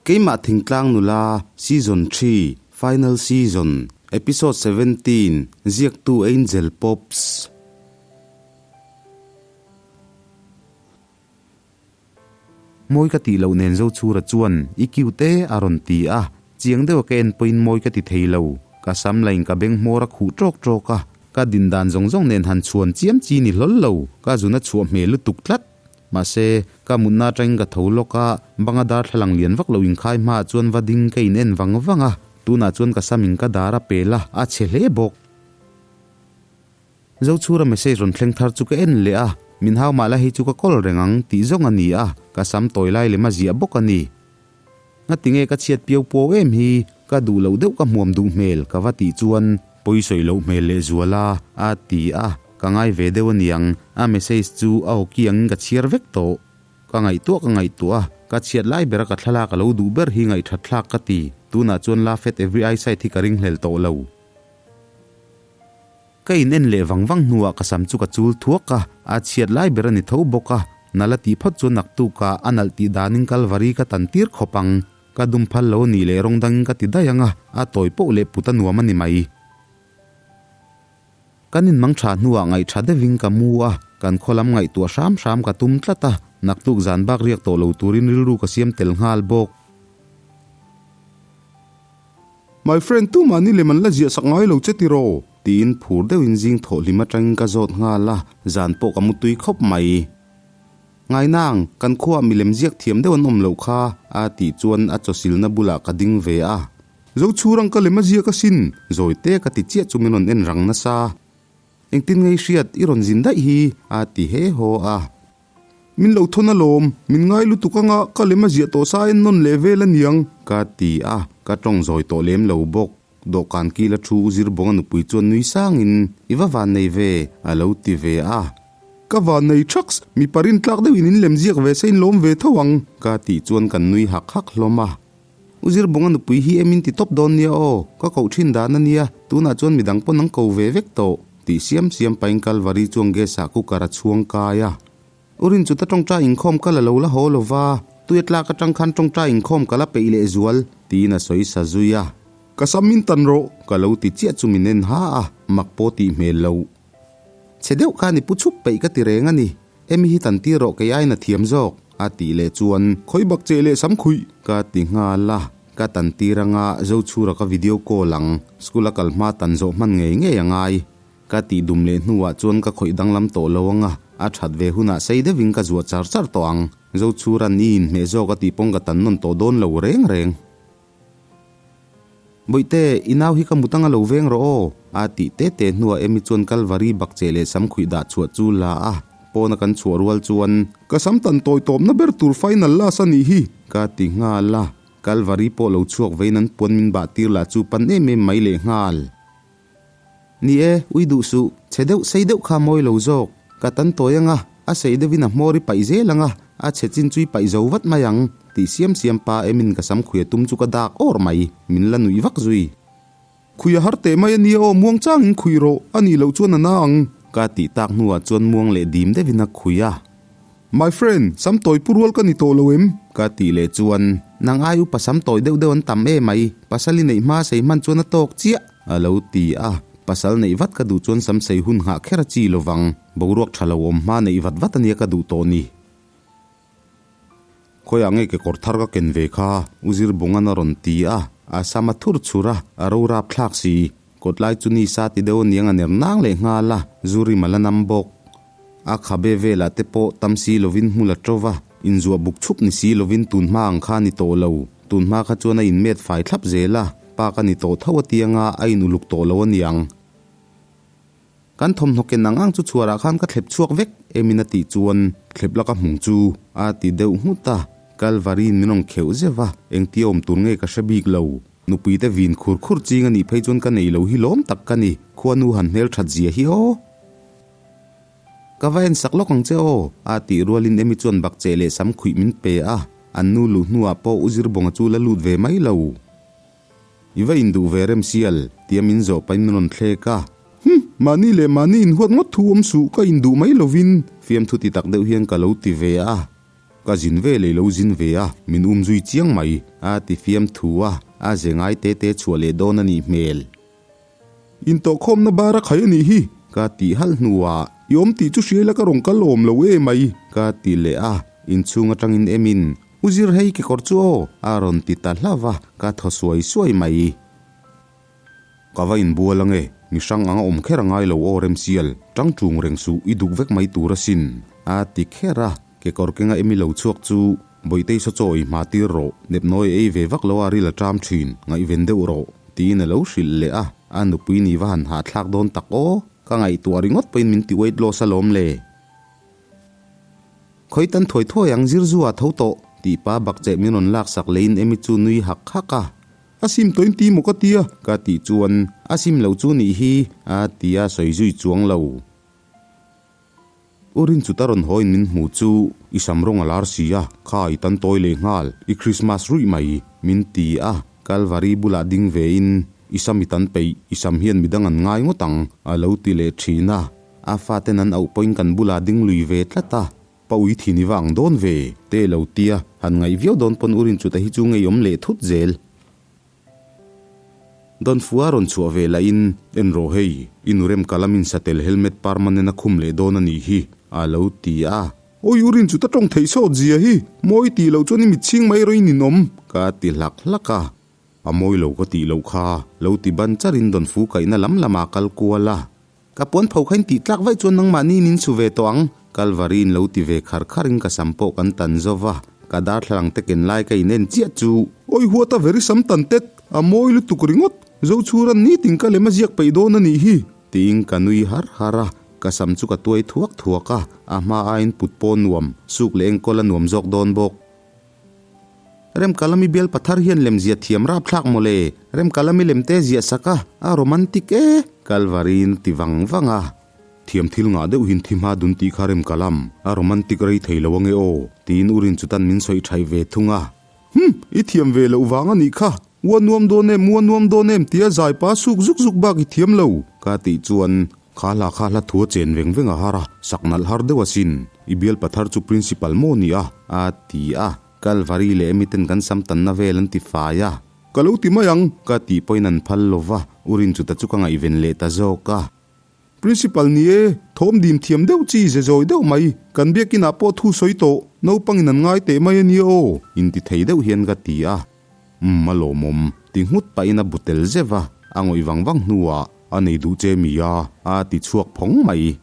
Keimah Thingtlang Nula Season Xii Final Season Episode 17 Ziaktu Angel Pops. Mawi ka tih loh nen Zochhura chuan i cute e a rawn ti a, chiang deuha ka en pawhin mawi ka ti thei lo. Ka sam lain ka beng hmawr a khuh ṭawk ṭawk a, ka din dan zawng zawng nen han chhuan chiam chi ni hlawl lo, ka zun a chhuah hmel lutuk tlat. Mahse, ka mutna atangin ka tho lawk a, banga darthlalang lian vak lo inkhai hmaah chuan va ding ka in en vang vang a, tunah chuan ka sam in ka dar a pel a, a chhe hle bawk. Zochhura message rawn thleng thar chu ka en leh a, min hau mah la hei chu ka kawl reng ang tih zawng a ni a, ka sam tawi lai lem a ziah bawk a ni. Ngatinge ka chhiat piau puau em hi, ka duh loh deuh ka hmuam duh hmel ka va tih chuan pawi sawi loh hmel leh zual a, a ti a, ka ngai ve deuh aniang, a message chu a awki angin ka chhiar vek tawh. Ka ngaihtuah ka ngaihtuah a, ka chhiat lai bera ka thlalak a lo duh ber hi ngaihthat thlak ka ti, tunah chuan la fet every eyesight hi ka ringhlel tawh lo. Ka in en leh vang vang hnuah ka sam chu ka chul thuak a, a chhiat lai ber a ni tho bawk a, nalh a tih phawt chuan naktuk ah a nalh tih danin Kalvari ka tan tir khawp ang. Ka dum phal lo a nih leh rawng dangin ka ti daih ang a, a tawi poh leh put a nuam a ni mai. Kan in mang tha hnuah ngaihtha deuhin ka mu a, kan khaw lam ngaihtuah hram hram ka tum tlat a, naktuk zan bak riak tawh lo turin rilru ka siam tel nghal bawk. My friend tu mahni lem an la ziah sak ngai lo che tiraw? Tiin phur deuhin zing thawh hlim atangin ka zawt nghal a, zan pawh ka mutui khawp mai. Ngainang, kan khuaah milem ziak thiam deuh an awm loh kha, a tih chuan a chawsilna bulah ka ding ve a. Zochhur ang ka lem a ziak asin, zawi te ka ti chiah chu min rawn en rang nasa. Engtin ngei hriat i rawn zin daih hi, a ti he haw a. Min lo thawn alawm, min ngai lutuk anga ka lem a ziah tawh sa en nawn leh vel aniang. Ka ti a, ka tawng zawi tawh lem lo bawk. Dawhkan kila thu u zir bawnga nupui chuan nui sangin, I va van nei ve, a lo ti ve a. Ka van nei thaks, mi parin tlak deuhin in lem ziak ve se in lawm ve tho ang. Ka tih chuan kan nui hak hak hlawm a. U zir bawnga nupui hi em in ti tawp dawn nia aw, ka koh thin dan a nia, tunah chuan midang pawn an ko ve vek tawh, tih siam siam pahin Kalvari chuan gas ah cooker a chhuang kai a. U rin chuta tawngtai inkhawm kal a lo la haw lo va, tui a tlak atang khan tawngtai inkhawm kal a peih leh zual, tiin a sawi sa zui a. Ka sam in tan rawh, ka lo ti chiah chu min en ha a, mak pawh tih hmel lo. Chhe deuh khan i pu chhup peih ka ti reng a ni, Emi hi tan tir rawh kei aiin a thiam zawk, a tih leh chuan. Khawi bak che leh sam khuih, ka ti nghal a, ka tan tir anga Zochhura ka video call ang, school a kal hma tan zawh hman ngei ngei a ngai. Ka tih dum leh hnuah chuan ka khawih danglam tawh lo anga, a that ve hunah sei deuhin ka zuah char char tawh ang. Zochhura'n i inhmeh zawk a tih pawng ka tan nawn tawh dawn lo reng reng. Bawihte, i nau hi ka mut anga lo veng rawh aw, a tih te te hnuah Emy chuan Kalvari bakcheh leh sam khuih dah chhuah chu la a, pawna kan chhuah rual chuan. Ka sam tan tawi tawpna ber tur final last a nih hi, ka ti nghal a, Kalvari pawh lo chhuak vein an puan min bah tir lah chu pan em em mai leh nghal. Ni e, ui duh suh, chhe deuh sei deuh kha mawi lo zawk. Ka tan tawi anga, a sei deuhin a hmawr i paih zel anga, a chhe chin chu i paih zo vat mai ang, tih siam siam pa emin ka sam khuia tum chu ka dak awr mai, min la nuih vak zui. Khuia har teh mai ania aw, muang changin khuih rawh, a nih loh chuan a na ang. Ka tih tak hnuah chuan muang leh dim deuhin a khuih a. My friend, sam tawi pu rual ka ni tawh lo em? Ka tih leh chuan, Nang ai upa sam tawi deuh deuh an tam e mai, pasal i neih hma sei hman chuan a tawk chiah, a lo ti a. Pasal neih vat ka duh chuan sam sei hun nghah kher a chi lovang, boruak tha lo awm hma neih vat vat ania ka duh tawh ni. Khawiah nge kekawr thar ka ken ve kha? U Zir Bungan a rawn ti a, a sam a thur chhur a, a rorap thlak si. Kawtlai chu ni sa ti deuh aniang a ner nang leh nghal a, zu rim a la nam bawk. A khabe velah te pawh tam si lovin hmul a to va, inzuah buk chhup ni si lovin tun hma ang kha a ni tawh lo. Tun hma kha chuan a inmet fai thlap zel a, pa ka ni tawh tho atianga a in uluk tawh lo aniang. Kan thawmhnaw ken ang ang chu chhuarah khan ka thlep chhuak vek emin a tih chuan thlep laka hmung chu a ti deuh nghut a, Kalvari'n min rawn kheuh zeuh a, engtia awm tur nge ka hre bik lo. Nupuite vin khur khur ching a nih phei chuan ka nei lo hi lawm tak ka ni, khuanu han hmelthat zia hi aw. Ka va en sak lawk ang che aw, a tih rualin Emy chuan bakcheh leh sam khuih min pe a, an nu luh hnuah pawh U Zirbawnga chu la lut ve mai lo. I va induh ve rem sial, tia min zawh pahin min rawn thlek a. Hum, mahni leh mahni inhuat ngawt thu awm suh, ka induh mai lovin. Fiamthu ti tak deuh hian ka lo ti ve a. Ka zin ve lei lo zin ve a, min um zui chiang mai, a ti fiam thu a, a ze ngai te te chhuah leh dawn a nih hmel. Intawhkhawmna bar a khai a nih hi, ka tih halh hnuah. I awm tih chu hriaila ka rawn kal awm lo e mai, ka ti leh a, inchhung atangin emin, U Zir hei kekawr chu aw, a rawn ti ta hlauh a, ka thaw suai suai mai. Ka va inbual ange, mi hrang anga awm kher a ngai lo aw Remsial, tang tung reng suh i duk vek mai tur asin, a ti kher a, kekawr kenga emi lo chhuak chu Bawitei saw chaw ei hma tir rawh, nepnawi ei ve vak lo a ril a ṭam ṭhin, ngaihven deuh rawh, tiin a lo hrilh leh a, a nupui ni va han hahthlak dawn tak aw, ka ngaihtuah ringawt pawhin min ti weight loss alawm le. Khawi tan thuai thuai ang zir zu ah tho tawh, tih pa bakcheh min rawn laksak leiin Emi chu nui hak hak a. A sim tawhin ti maw ka tia? Ka tih chuan, A sim lo chu nih hi, a ti a sawi zui chuang lo. U Rinchuta rawn haw in min hmu chu i sam rawng a lar si a, kha i tan tawi leh nghal, i Christmas ruih mai, min ti a, Kalvari bulah ding ve in, I sam i tan peih, i sam hian midang an ngai ngawt ang, a lo ti leh thin a. A faten an auh pawhin kan bulah ding lui ve tlat a. Pa ui thin i va ang dawn ve, te lo tia, han ngaih viau dawn pawn u Rinchuta hi chu ngeiawm leh thut zel. Dawnfua rawn chhuah ve lahin, En rawh hei, i nu rem kal a min satel helmet permanent a khum leh dawn a nih hi, a lo ti a. Awi u Rinchuta tawng theih sawt zia hi, mawi tih loh chuan i mit chhing mai erawh i ninawm, ka ti hlak hlak a. A mawi lo ka tih loh kha, lo ti ban charin Dawnfu kaihna lam lamah a kal kual a. Ka puan pho kha in tih tlak vaih chuan nangmahni in su ve tawh ang, Kalvari in lo ti ve khar khar in ka sam pawh kan tan zo va, ka darthlalang te ken lai ka in en chiah chu. Awi huat a very sam tan tet, a mawi lutuk ringawt, Zochhuran nitin ka lem a ziak peih dawn a nih hi. Tiin ka nui har har a, ka sam chu ka tuai thuak thuak a, a hma aiin put pawh nuam, suk leh enkawl a nuam zawk dawn bawk. Remkalami bial pathar hian lem ziah thiam rapthlak mawle, Remkalami lem te ziah sak a, a romantic e, Kalvarin ti vang vang a. Thiam thil ngah deuh hin thi hma dun tih kha Remkalam, a romantic rei thei lo ange aw, tiin u Rinchutan min sawi thaih ve thung a. Hum, i thiam ve loh vang a nih kha, ua nuam dawn em, ua nuam dawn em tia zaipa suk zuk zuk bak i thiam lo, ka tih chuan Kha hla kha hla thu a chen veng veng a har a, sak nalh har deuh asin. I bial pathar chu principal maw ni a? A ti a, Kalvari leh mi ten kan sam tanna vel an ti fai a. Ka lo ti mai ang. Ka tih pawhin an phal lo va, u Rinchuta chu ka ngaihven leh ta zawk a. Principal ni e, thawm dim thiam deuh chi ze zawi deuh mai, kan biakinah pawh thu sawi tawh, naupangin an ngai teh mai a nia aw. Inti thei deuh hian ka ti a. Umm a lawmawm, ti nghut pahin a bu tel zeuh a, a ngawih vang vang hnuah a nei duh che mi a, a ti chhuak phawng mai.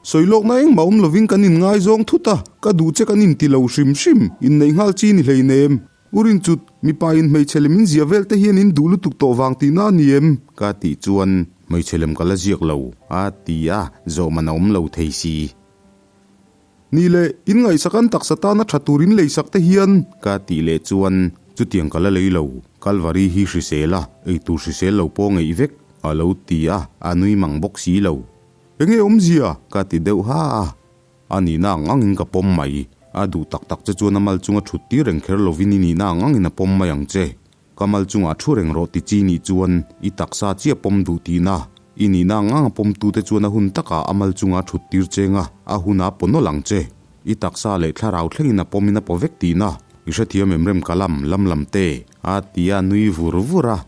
Sawi lawkna engmah awm lovin kan inngaizawng thut a, ka duh che kan inti lo hrim hrim, inneih nghal chi ni hleinem. U Rinchut, mipa in hmeichhe lem in ziah vel te hian in duh lutuk tawh vang tihna a ni em? Ka tih chuan, Hmeichhe lem ka la ziak lo, a ti a, zawhman a awm lo thei si. Ni le, in ngaihsak an taksa tana tha tur in leisak te hian. Ka tih leh chuan, Chutiang ka la lei lo, Kalvari hi hrisel a, eitur hrisel lo pawh ngeih vek, a lo ti a, a nui mang bawk si lo. Enge awmzia? Ka ti deuh ha a, a nihna ang angin ka pawm mai. A duh tak tak che chuan a mal chunga thut tir reng kher lovin i nihna ang angin a pawm mai ang che. Ka mal chungah thu reng rawh ti chi nih chuan i taksa chiah pawm duh tihna. I nihna ang anga pawmtute chuan a hun takah a mal chunga thut tir cheng a, a huna paw nawlh ang che. I taksa leh thlarau thlengin a pawmin a paw vek tihna. I hrethiam em rem ka lam, lam lam te, a ti a nui vur vur a.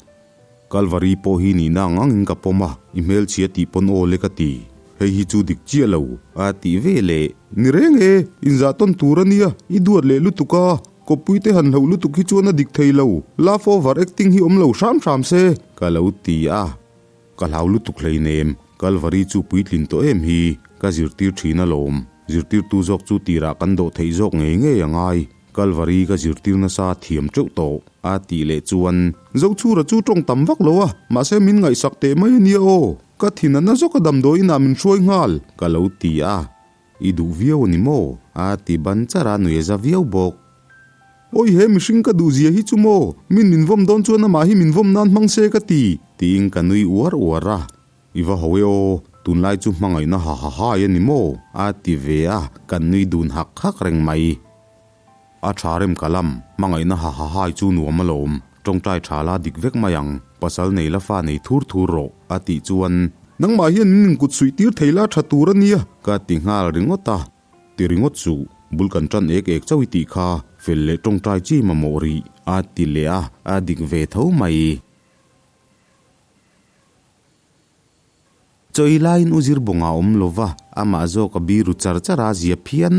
Kalvari pawh hi nihna ang angin ka pawm a, i hmelchhia tih pawn aw le ka ti. Hei hi chu dik chiah lo, a tih ve leh. Ni reng e, inzah tawn tur a nia, i duat leh lutuk a, Kawppui te han hloh lutuk hi chuan a dik thei lo, love over acting hi awm lo hram hram se. Ka lo ti a, ka hlau lutuk hleinem, Kalvari chu puitlin tawh em hi, ka zirtir thin alawm, zirtirtu zawk chu tirah kan dawh theih zawk ngei ngei a ngai, Kalvari ka zirtir nasa thiam teuh tawh, a tih leh chuan. Zochhura chu tawng tam vak lo a, mahse min ngaihsak teh mai a nia aw, ka thin a na zawk a damdawiin ah min hruai nghal. Ka lo ti a, I duh viau a ni maw? A ti ban char a, nui a za viau bawk. Awi he mihring ka duh zia hi chu maw? Min min vawm dawn chuan amah hi min vawm nan hmang se ka ti. Tiin ka nui uar uar a. I va ho e aw, tunlai chu hmangaihna ha ha hai a ni maw? A ti ve a, kan nui dun hak hak reng mai. A tha rem ka lam, hmangaihna ha ha hai chu nuam alawm, tawngtai tha la dik vek mai ang, pasal nei la fa nei thur thur rawh, a tih chuan. Nangmah hian min inkut suih tir thei la tha tur a nia. Ka ti nghal ringawt a. Ti ringawt suh. Bul kan ṭan ek ek chauh i tih kha, fel leh ṭawngṭai chi mamawh rih, a ti leh a, a dik ve tho mai. Chawi laiin u zir bawngah awm lo va, amah zawk a biru char char a zia phian.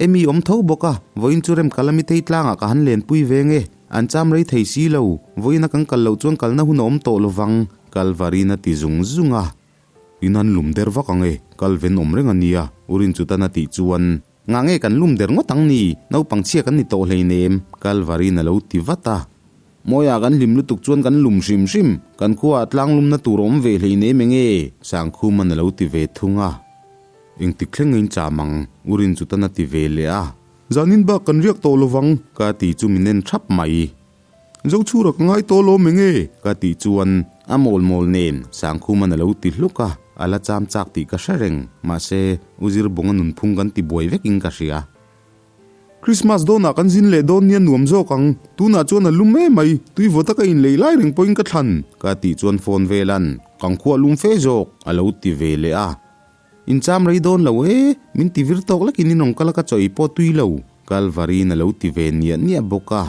Emi awm tho bawk a, vawiin chu rem kal ami tei tlangah ka han lenpui ve nge, an cham rei thei si lo, vawiin a kan kal loh chuan kalna hun a awm tawh lo vang, Kalvarin a ti zung zung a. In han lum der vak ang e, kal ven awm reng a nia, u Rinchutan a tih chuan. Ngah nge kan lum der ngawt ang ni, naupang chhia kan ni tawh hleinem, Kalvarin a lo ti vat a. Mawiah kan hlim lutuk chuan kan lum hrim hrim, kan khuaah tlang lumna tur a awm ve hleinem eng e, Sangkhuman a lo ti ve thung a. Engtik thleng ngeiin cham ang, U Rinchutan a ti ve leh a. Zanin bak kan riak tawh lovang, ka ti chu min en thap mai. Zochhura ka ngai tawh lawm eng e? Ka tih chuan a mawl mawl nen Sangkhuman a lo ti hluk a, a la cham chak tih ka hre reng, mahse U Zirbawnga nunphung kan ti buai vekin ka hria. Christmas dawnah kan zin leh dawn nia nuam zawk ang, tunah chuan a lum em mai, tui vawt a ka inlei lai reng pawhin ka thlan. Ka tih chuan phone velan kan khuah lum fe zawk a lo ti ve leh a. In cham rei dawn lo e, min ti vir tawk lekin in rawn kal a ka chaw ei pawh tui lo, Kalvarin a lo ti ve niah niah bawk a.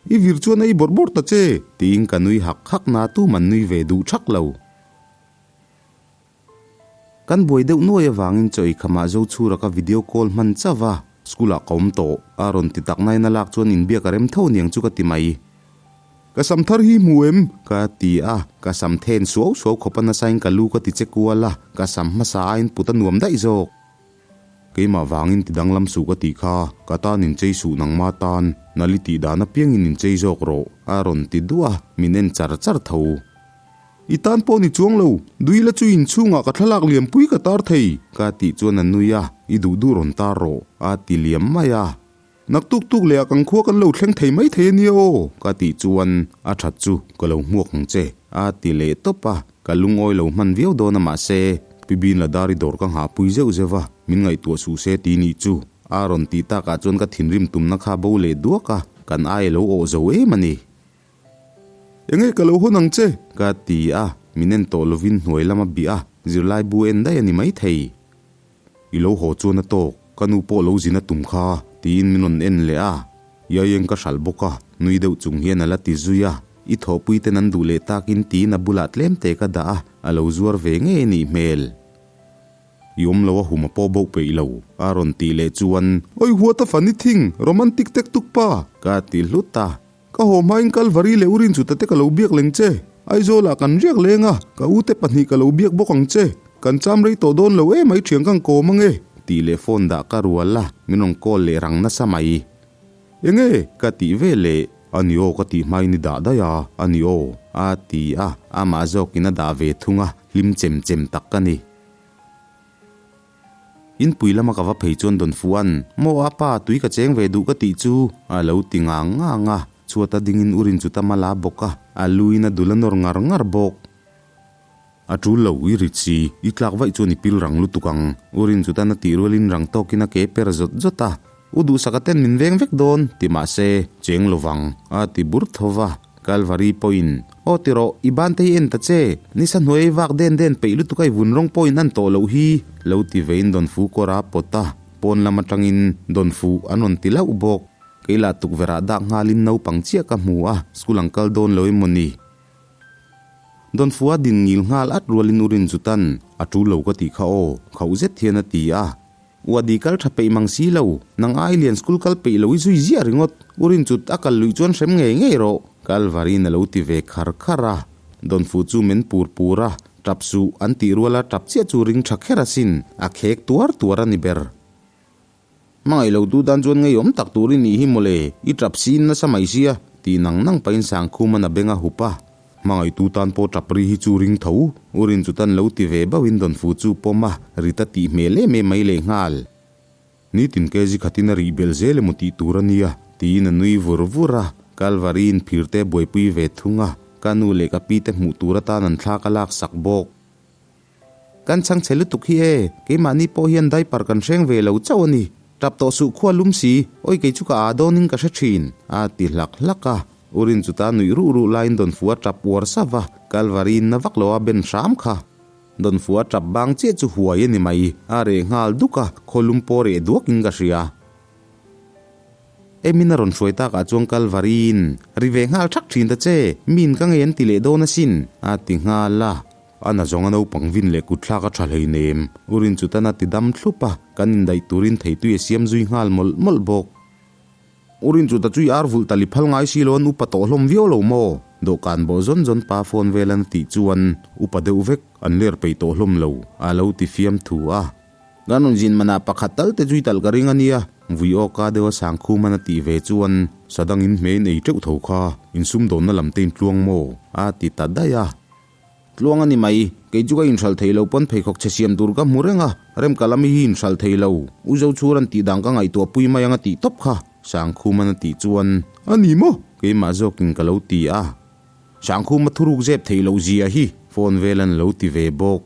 I vir chuan a i bawrh bawrh ta che. Tiin ka nui hak hak na tuman nui ve duh thak lo. Kan buai deuh nuai avangin chaw ei khamah Zochhura ka video call hman chauh va, school ah ka awm tawh, a rawn ti tak nain a lak chuan inbiak a rem tho niang chu ka ti mai. Ka sam thar hi hmu em? Ka ti a, ka sam then suau suau khawp a nasain ka lu ka ti che kual a, ka sam hmasa aiin put a nuam daih zawk. Keimah vangin ti danglam suh ka tih kha, ka tan inchei suh nangma tan, nali tih dan apiangin inchei zawk rawh, a rawn ti duah a, min en char char tho. I tan pawh ni chuang lo, Duila chu inchhungah ka thlalak liampui ka tar thei, ka tih chuan a nui a, i duh duh rawn tar rawh, a ti liam mai a. Naktuk tuk leh ah kan khua kan lo thleng thei mai thei a nia aw, ka tih chuan a that chu ka lo hmuak ang che, a ti leh tawp a, ka lungawi lo hman viau dawn a mahse, Pi Bin Ladari dawr ka nghahpui zeuh zeuh a, min ngaihtuah suh se ti nih chu, a rawn tih takah chuan ka thinrim tumna kha bo leh duak a, kan ai a lo awh zo em a ni. Enge ka lo hawn ang che? Ka ti a, min en tawh lovin hnuai lama bih a, zirlai bu en daih a ni maithei. I lo haw chuan a tawk, ka nu pawh lo zin a tum kha, tiin min rawn en leh a. Iaieng ka hralh bawk a, nui deuh chung hian a la ti zui a. I thawhpui ten an duh leh takin tiin a bulah tlem te ka dah a, a lo zuar ve ngei a nih hmel. I awm lo a hum a pawh boh peih lo, a rawn tih leh chuan. Oi huat a funny thing, romantic tek tuk pa! Ka ti hlut a. Ka haw hmain Kalvari leh Urin chuta te ka lo biak leng che. Aizawlah kan riak leng a, ka ute pahnih ka lo biak bawk ang che. Kan cham rei tawh dawn lo emai thiang ka kawm ang e. Tih leh phone dah ka rual a, min rawn call leh rang nasa mai. Enge? Ka tih ve leh. A ni aw ka tih hmain i dah daih a, a ni aw. A ti a, amah zawkin a dah ve thung a, hlim chem chem tak ka ni. Inpui lama ka va phei chuan Dawnfuan, Maw a pa, tui ka cheng ve duh ka tih chu, a lo ti ngang ngang a. Chhuata dingin u rin chu ta mal a bawk a, a luin a dul a nawr ngar ngar bawk. A tul lo, i rit si, i tlak vaih chuan i pil rang lutuk ang, u rin chu tan a tih rualin rang tawkin a ke per zawt zawt a. U duhsaka ten min veng vek dawn, ti mahse, cheng lovang, a ti bur tho va. Kalvari pawhin, Aw ti rawh, i ban te hi en ta che, nisa hnuai vak den den peih lutuk a i vun rawng pawhin an tawh loh hi, lo ti vein Dawnfu kawr a pawt a, pawn lam atangin Dawnfu an rawn ti lauh bawk. Kei lah tukverh ah dak nghalin naupang chiah ka hmu a, school ang kal dawn lo emaw ni? Dawnfu a din ngil nghal at rualin u Rinchutan, A tul lo ka tih kha aw, khauh zet hian a ti a. Uadi kal tha peih mang si lo, nang ai lian school kal peih lo i zui ziah ringawt, u Rinchut a kal luih chuan hrem ngei ngei rawh, Kalvarin a lo ti ve khar khar a. Dawnfu chu men pur pur a, tap suh an tih ruala tap chiah chu ring tha kher asin, a khek tuar tuar a ni ber. Hmangaih lo tu tan chuan ngeiawm tak tur i nih hi mawle, i tap siin nasa mai sia, tih nang nang pahin Sangkhuman a beng a hup a. Hmangaihtu tan pawh tap ri hi chu ring tho, u rin chu tan lo ti ve bauhin Dawnfu chu pawm a, rit a tih hmel em em mai leh nghal. Nitin kg khatin a rih belh zel emaw tih tur a nia, tiin a nui vur vur a. Kalvari in phir te buaipui ve thung a, ka nu leh ka pi te hmuh tur atan an thla ka lak sak bawk. Kan chhang chhe lutuk hi e, keimahni pawh hian diaper kan hreng ve lo chauh a ni. Tap tawh suh khua lum si, awi kei chu ka aa dawnin ka hre thin, a ti hlak hlak a. U Rin chuta nuih ruh ruh laiin Dawnfua tap uar sava, Kalvari in na vak lo a ben hram kha. Dawnfua tap bang chiah chu huai a ni mai, a reh nghal duk a, khaw lum pawh reh duakin ka hria. Emin a rawn hruai takah chuan Kalvariin, Ri ve nghal thak thin ta che, miin ka ngei an ti leh dawn asin, a ti nghal a. A na zawng a naupang vin leh kutthlak a tha hleinem, U Rinchutan a ti dam thlup a, kan indaih turin theitui a siam zui nghal mawlh mawlh bawk. U Rinchuta chu i ar vulh tali phal ngai si lo an upa tawh hlawm viau lo maw? Dawhkan bawh zawn zawn pa phone vel an tih chuan upa deuh vek an ler peih tawh hlawm lo a lo ti fiam thu a. Kan rawn zin manah pakhat tal te chu i talh ka ring a nia, vui awka deuha Sangkhum an a tih ve chuan sadangin hmein ei teuh tho kha insumdawnna lam te intluang maw? a ti ta daih a. Tluang a ni mai, kei chu ka inhralh thei lo pawn pheikhawk chhe siam tur ka hmu reng a, Remkalami hi inhralh thei lo, U Zochhur an tih dan ka ngaihtuah pui mai ang a tih tawp kha, Sangkhuman a tih chuan. A ni maw? Keimah zawkin ka lo ti a. Sangkhuma thuruk zep theih loh zia hi phone vel an lo ti ve bawk.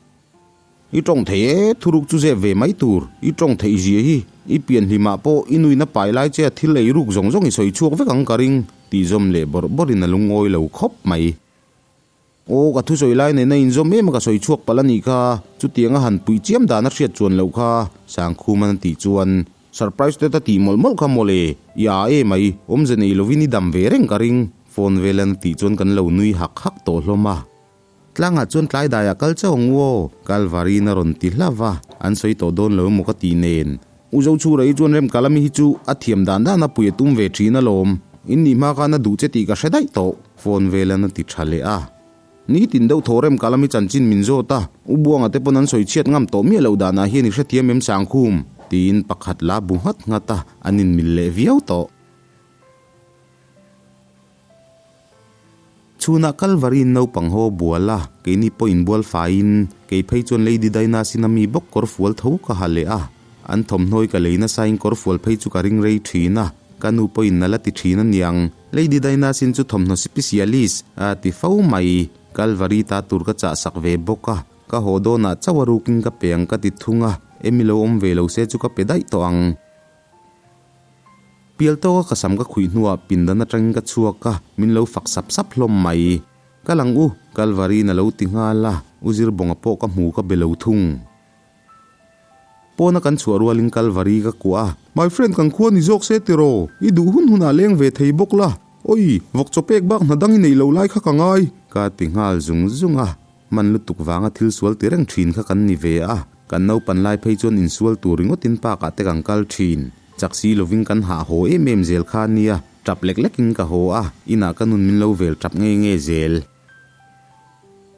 I tawng thei e, thuruk chu zep ve mai tur, i tawng theih zia hi, i pian hlimah pawh i nuina pai lai che a thil ei ruk zawng zawng i sawi chhuak vek ang ka ring, tih zawm leh bawrh bawrhin a lungawi lo khawp mai. Aw, ka thusawi lai nena inzawm em a ka sawi chhuak palh a nih kha, chutiang a han puih chiam dan a hriat chuan loh kha, Sangkhuman a tih chuan Surprise te ta tih mawlh mawlh kha mawle, i aa e mai, awmze nei lovin i dam ve reng ka ring, phone velan a tih chuan kan lo nui hak hak tawh hlawm a. Tlangah chuan tlai daiah kal chauh ang u aw, Kalvari'n a rawn ti hlauh a, an sawi tawh dawn lo emaw ka tih nen. U Zochhura hi chuan Remkalami hi chu a thiam dan dan a pui a tum ve thin alawm. In nih hma khan a duh che tih ka hre daih tawh, phone velan a ti tha leh a. Nitin deuh thaw Remkalami chanchin min zawt a, U Buanga te pawn an sawi chhiat ngam tawh miah loh danah hian i hrethiam em Sangkhum? tiin pakhat la bu nghat nghat a, an inmil leh viau tawh. Chhunah Kalvari in naupang ho bual a, keini pawh inbual faiin, kei phei chuan Lady Dinah-sin a mi bawk kawr fual tho ka ha leh a. An thawmhnawi ka lei nasain kawr fual phei chu ka ring rei thin a, ka nu pawhin a la ti thin a niang. Lady Dinah-sin chu thawmhnaw sipisialis a ti fo mai. Kalvari ta tur ka chah sak ve bawk a, ka haw dawnah chauh a rukin ka pe ang ka ti thung a, Emi lo awm ve lo se chu ka pe daih tawh ang. Pial tawka ka sam ka khuih hnuah pindan atangin ka chhuak a, min lo fak sap sap hlawm mai. Kal ang u, Kalvari'n a lo ti nghal a, U Zirbawnga pawh ka hmu ka be lo thung. Pawna kan chhuah rualin Kalvari ka kuah a. My friend kan khua ni zawk se tiraw, i duh hun hunah leng ve thei bawk la. Oi, vawk chaw pek bak hna dang i neih lo lai kha ka ngai. Ka ti nghal zung zung a, Man lutuk vanga thil sual ti reng thin kha kan ni ve a, kan naupan lai phei chuan insual tur ringawtin park ah te kan kal thin. Chak si lovin kan hah haw em em zel kha nia, tap lek lekin ka haw a, inah ka nun min lo vel tap nge nge zel.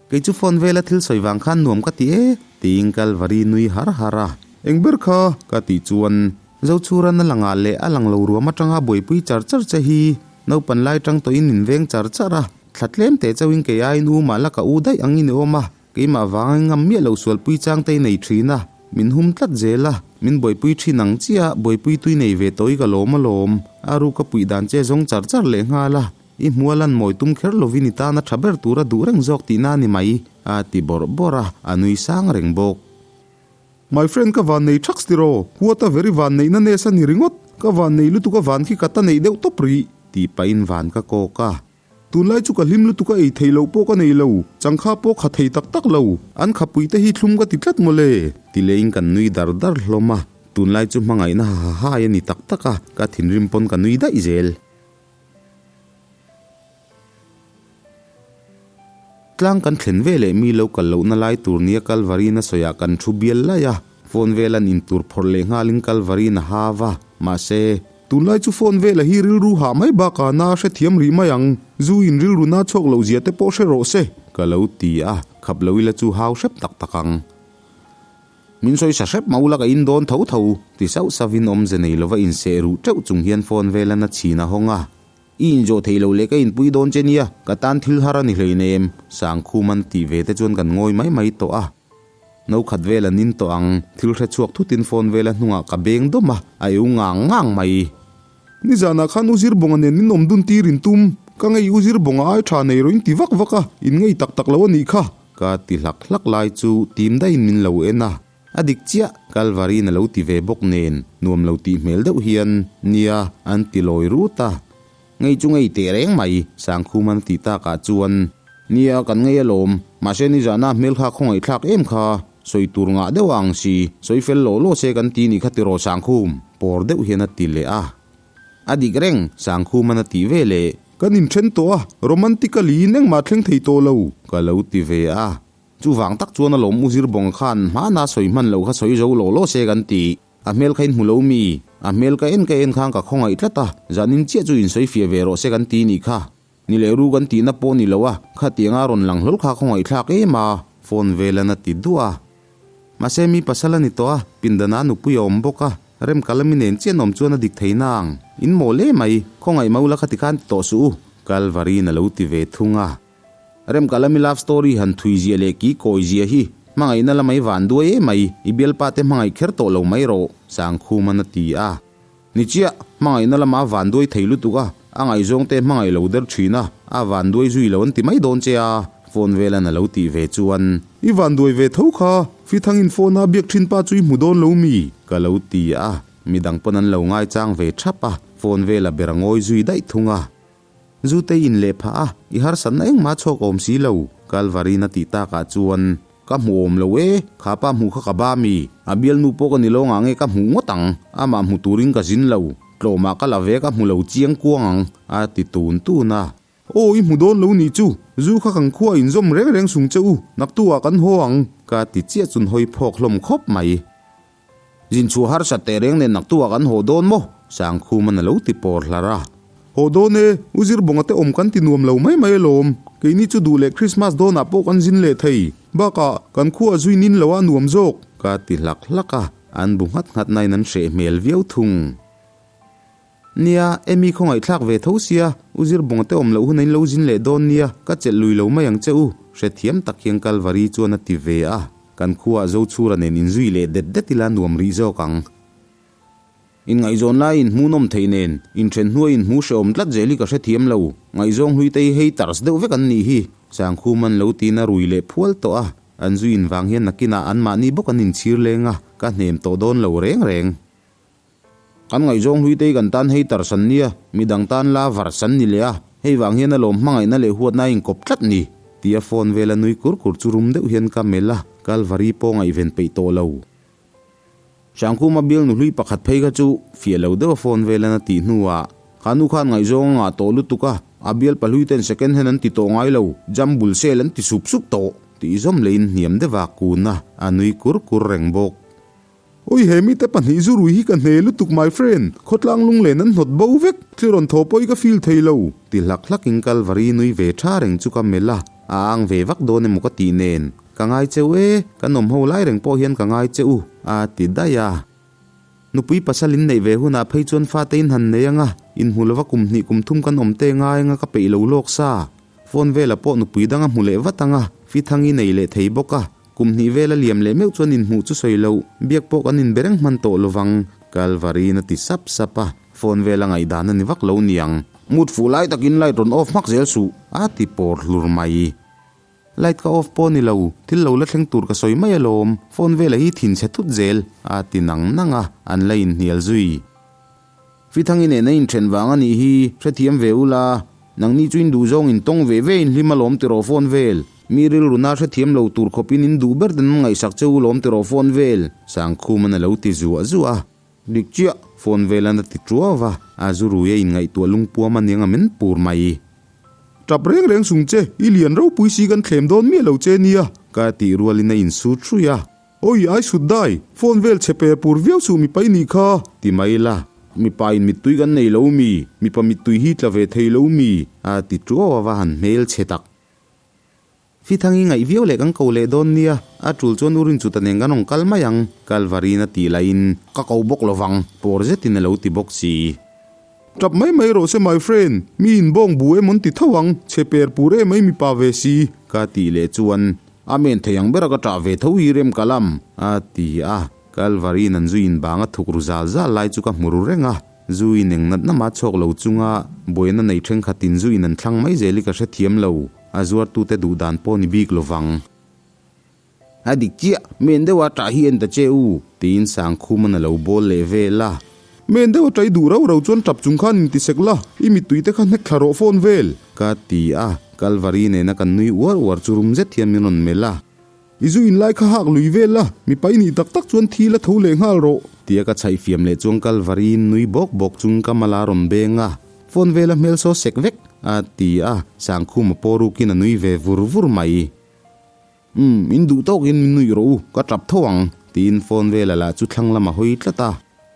Kei chu phone vela thil sawi vang khan nuam ka ti e, tiin Kalvari nui har har a. Eng ber kha? Ka tih chuan Zochhuran a langah leh a lang lo ruam atanga buaipui char char che hi naupan lai tang tawhin min veng char char a, thla tlem teh chauhin kei aiin u mah la ka u daih angin i awm a, keimah vanga i ngam miah lo sualpui chang te i nei thin a, min hum tlat zel a, min buaipui thin ang chiah buaipui tui nei ve tawh i ka lawm alawm, a ruk a puih dan che zawng char char leh nghal a, i hmua lan mawi tum kher lovin i tan a tha ber tura duh reng zawk tihna a ni mai, a ti bawrh bawrh a, a nui sang reng bawk. My friend ka van nei thaks tiraw, what a very van neihna ness a ni ringawt, ka van nei lutuk a van khi ka ta neih deuh tawp rih. Tih pahin van ka kawk a. Tunlai chu ka hlim lutuk a ei thei loh pawh ka nei lo, changkha pawh kha thei tak tak lo, an khapui te hi thlum ka ti tlat mawle. Ti leiin kan nui dar dar hlawm a, tunlai chu hmangaihna ha ha hai a ni tak tak a, ka thinrim pawn ka nui daih zel. Tlang kan thlen ve leh mi lo kal lohna lai tur nia Kalvari'n a sawiah kan thu bial laih a, phone vel an intur phawrh leh nghalin Kalvari'n a ha va, mahse. Tunlai chu phone vela hi rilru hah mai bakah na hrethiam rih mai ang, zu in rilru na chhuak loh zia te pawh hre rawh se. Ka lo ti a, khap lo ila chu hau hrep tak tak ang. Min sawi sa hrep mah ula ka in dawn tho tho, ti sauh sauhin awmze nei lova inseh ruh teuh chung hian phone vel a na chhin a hawng a. I inzawh theih loh leh ka inpui dawn che nia, ka tan thil har a ni hleinem, Sangkhum an tih ve te chuan kan ngawi mai mai tawh a. No khat vel an in tawh ang, thil hre chhuak thutin phone vela hnungah ka beng dawm a, a eu ngang ngang mai. Nizanah khan U Zirbawnga nen min awm dun tir in tum, ka ngei U Zirbawnga ai tha nei rawh in ti vak vak a, in ngei tak tak lo a nih kha. Ka ti hlak hlak lai chu tim daihin min lo en a, a dik chiah, Kalvari'n a lo ti ve bawk nen nuam lo tih hmel deuh hian, Nia, an ti lawi rut a. Ngei chu ngei teh reng mai, Sangkhuman a tih takah chuan, Nia, kan ngei alawm, mahse nizana hmel kha khawngaihthlak em kha, sawi tur ngah deuh a ang si, sawi fel lawh lawh se kan ti nih kha tiraw Sangkhum, pawr deuh hian a ti leh a. A dik reng, Sangkhuman a tih ve leh. Kan inthen tawh a, romantically in engmah thleng thei tawh lo. Ka lo ti ve a. Chuvang tak chuan alawm U Zirbawng khan hmana sawi hman lo kha sawi zo law law se kan ti. A hmel kha in hmu lo mi? A hmel ka en ka en khan ka khawngaih tlat a, zanin chiah chu insawi fiah ve rawh se kan ti nih kha. Ni leh ru kan tihna pawh ni lo a, khatianga rawn lang hlawl kha khawngaihthlak em a, phone velan a ti duah a. Mahse mi pasal a ni tawh a, pindana nupui a awm bawk a, rem kalami nen chiah an awm chuan a dik thei nang. In mawl em mai, khawngaih mau la khati khan ti tawh suh u, Kalvari'n a lo ti ve thung a. Rem kalami love story han thui zia leh ki kawi zia hi, hmangaihna lamai van duai em mai, i bialpa te hmangaih kher tawh lo mai rawh, Sangkhuman a ti a. Ni chiah, hmangaihna lama a vanduai thei lutuk a, a ngaihzawng te hmangaih lo der thin a, a vanduai zui lo an ti mai dawn che a, phone velan a lo tih ve chuan. I vanduai ve tho kha, Fithangin phone a biak thin pa chu i hmu dawn lo mi? Ka lo ti a, midang pawn an lo ngaichang ve thap a, phone vela ber a ngawi zui daih thung a. Zutei in leh phah a, i harsatna engmah chhuak awm si lo, Kalvarin a tih takah chuan, Ka hmu awm lo e, kha pa hmuh kha ka ba mi, a bialnu pawh ka ni lo ngah nge ka hmuh ngawt ang, amah hmu turin ka zin lo, tlawmah ka la ve ka hmu lo chiang kuang ang, a ti tun tun a. Aw i hmu dawn lo nih chu, zu kha kan khua inzawm reng reng sung che u, naktu ah kan haw ang. Ka ti chiah chun hawi phawk hlawm khawp mai. Zin chhuah harsat teh reng nen naktu ah kan haw dawn maw? Sangkhuman a lo ti pawr hlar a. Haw dawn e, U Zirbawnga te awm kan ti nuam lo mai mai alawm. Keini chu duh leh Krismas dawnah pawh kan zin leh thei. Bakah, kan khua zui nin lo a nuam zawk. Ka ti hlak hlak a, an bu nghat nghat nain an hreh hmel viau thung. Nia, Amy khawngaihthlak ve tho sia, U Zirbawnga te awm loh hun a in lo zin leh dawn nia, ka chelh lui lo mai ang che u, hrethiam tak hian Kalvari chuan a ti ve a, kan khuaah Zochhura nen inzui leh det det ila nuam rih zawk ang. Inngaihzawn lai inhmuhnawm theih nen, inthen hnuai inhmu hrehawm tlat zel hi ka hrethiam lo, ngaihzawng hlui te hi haters deuh vek an nih hi, Sangkhuman lo tiin a rui leh phual tawh a, an zui invang hian nakinah anmahni bawk an inchhir leng a, ka hnem tawh dawn lo reng reng. Kan ngaihzawng hlui te hi kan tan hei tarsan nia, midang tan la varsan ni leh a, hei vang hian a lawm hmangaihna leh huatna a inkawp tlat ni, tia phone vela nui kur kur chu rum deuh hian ka melh a, Kalvari pawh ngaihven peih tawh lo. Sangkhuma bialnu hlui pakhat phei kha chu fiah lo deuha phone velan a tih hnuah, Kha nu khan ngaihzawng a ngah tawh lutuk a, a bialpa hlui ten second hand an ti tawh ngai lo, jumble sale an ti sup sup tawh, tih zawm leiin hniam deuha kun a, a nui kur kur reng bawk. Oi he mite pahnih zu rui hi ka hne lutuk my friend, khawtlang lunglen an hnawt bo vek, thli rawn thaw pawh i ka feel thei lo. Ti hlak hlak in Kalvari nui ve tha reng chu ka melh a, a ang ve vak dawn emaw ka tih nen, ka ngai cheu e, kan awm ho lai reng pawh hian ka ngai che u, a ti daih a. Nupui pasal in neih ve hunah phei chuan fate in han nei anga, inhmu lova kum hnih kum thum kan awm te ngai anga ka peih lo lawk sa. Phone vela pawh nupui dang a hmu leh vat anga, fithangi nei leh thei bawk a, Kum hnih vel a liam leh meuh chuan inhmuh chu sawi loh, biak pawh kan inbe reng hman tawh lovang, Kalvari-in a ti sap sap a, phone vel a ngaihdan a ni vak lo niang. Mood fuh lai takin light rawn off hmak zel suh, a ti pawr hlur mai. Light ka off pawh ni lo, thil lo la thleng tur ka sawi mai alawm, phone vela hi thinchhe thut zel, a ti nang nang a, an la inhnial zui. Fithangi nen a inthen vang a nih hi, hrethiam ve ula, nangni chu in duh zawng in tawng ve ve in hlim alawm tiraw phone vel, mi rilru na hrethiam lo tur khawpin in duh ber ten an ngaihsak che u lawm tiraw phone vel, Sangkhuman a lo ti zuah zuah a. Dik chiah, phone velan a ti tuau va, a zu rui a inngaihtuah lungpuam a niang a men pur mai. Tap reng reng sung che, i lian ropui si kan thlem dawn miah lo che nia. Ka tih rualin a insut hruih a. Oi, ai sut dai, phone vel chhe pe pur viau suh mipa i nih kha. Ti mai la, mipa in mittui kan nei lo mi, mipa mittui hi tla ve thei lo mi, a ti tuau a va han hmel chhe tak. Fithangi ngaih viau leh kan ko leh dawn nia, a tul chuan u Rinchuta nen kan rawn kal mai ang, Kalvarin a tih lahin ka ko bawk lovang, pawr zetin a lo ti bawk si. Tap mai mai rawh se my friend, mi in bawng bu em an ti tho ang, chhe per pur em ai mipa ve si. Ka tih leh chuan, Amen thei ang bera ka ṭah ve tho hi rem ka lam, a ti a. Kalvari in an zu in bang a thuk ru zal zal lai chu ka hmu ru reng a, zu in eng nat nama chhuak lo chunga buaina nei ṭhenkhatin zu in an thlang mai zel hi ka hrethiam lo, a zuartute duh dan pawh ni bik lovang. A dik chiah, men deuha ṭah hi en ta che u, tiin Sangkhuman a lo bawl leh vel a. Men deuha ṭai duh rau rau chuan ṭap chung khan intisek la, i mittui te kha hnek thla rawh phone vel. Ka ti a, Kalvari nena kan nui uar uar chu rum zet hian min rawn melh a. I zu in lai kha hak lui vel la, mipa i nih tak tak chuan thi la tho leh nghal rawh. Tia ka chhaih fiam leh chuan Kalvariin nui bawk bawk chung ka mal a rawn beng a, Phone vela hmel saw sek vek, a ti a, Sangkhuma pawh rukin a nui ve vur vur mai. Umm, in duh tawkin min nuih rawh u, ka tap tho ang, tiin phone vela lah chu thlang lam a hawi tlat a.